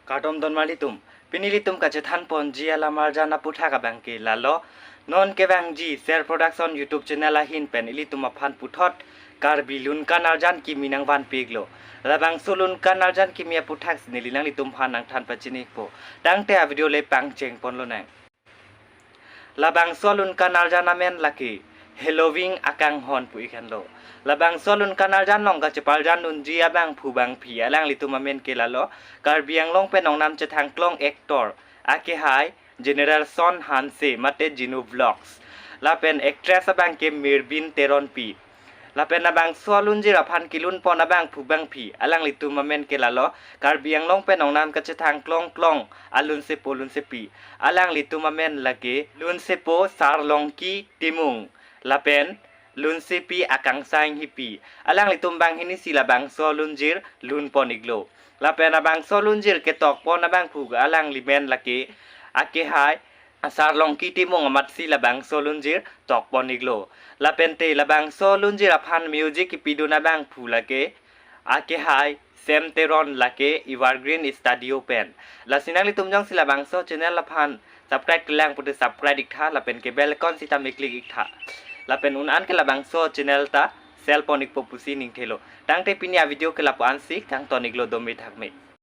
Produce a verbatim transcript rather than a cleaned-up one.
Kardom don marlitum. Pini ilitum kachethan ponji alam arjan aputhak abang ke lalo. Non kevangji Ser Production YouTube channel ahin pen ilitum aphan puthot Karbi Lunkan Arjan Kimi nangvanpiklo. Labangso Lunkan Arjan Kimi aputhak si neli nanglitum aphan nangthan pachinipo. Tangte avideo le pangcheng ponlonang. Labangso Lunkan Arjan amen lake Halloween akanghon pu-ik henlo. Labangso Lunkan Arjan along kacheparjan unji abangphu bangphi alanglitum amen ke lalo, Karbi Anglong pen ongnam chethangklong actor akehai General Son Hanse mate Jinu Vlogs. Lapen actress abang ke Mirbin Teronpi. Lapen labangso alunjir aphan kelun pon abangphu bangphi alanglitum amen ke lalo, Karbi Anglong pen ongnam kachethangklong klong alunsepo lunsepi. Alanglitum amen lake lunsepo Sarlongki Timung lapen lunsepi Akangsai Inghipi. Alanglitum banghini si labangso alunjir lun pon-iklo. Lapen labangso alunjir ketok pon abangphu alangli men lake akehai Sarlongki Timung amatsi labangso alunjir tok pon-iklo. Lapente labangso alunjir aphan music kepidun abangphu lake akehai Sem Teron lake Evergreen Studio pen. Lasi nanglitum jongsi labangso channel aphan subscribe kelang pute subscribe iktha, lapen ke bell icon sitame click iktha. Lapen un-an ke labangso channel ta sel pon-ikpo pusi ningthelo. Tangte pini avideo ke lapu-an si kangton-iklo, dome thakme.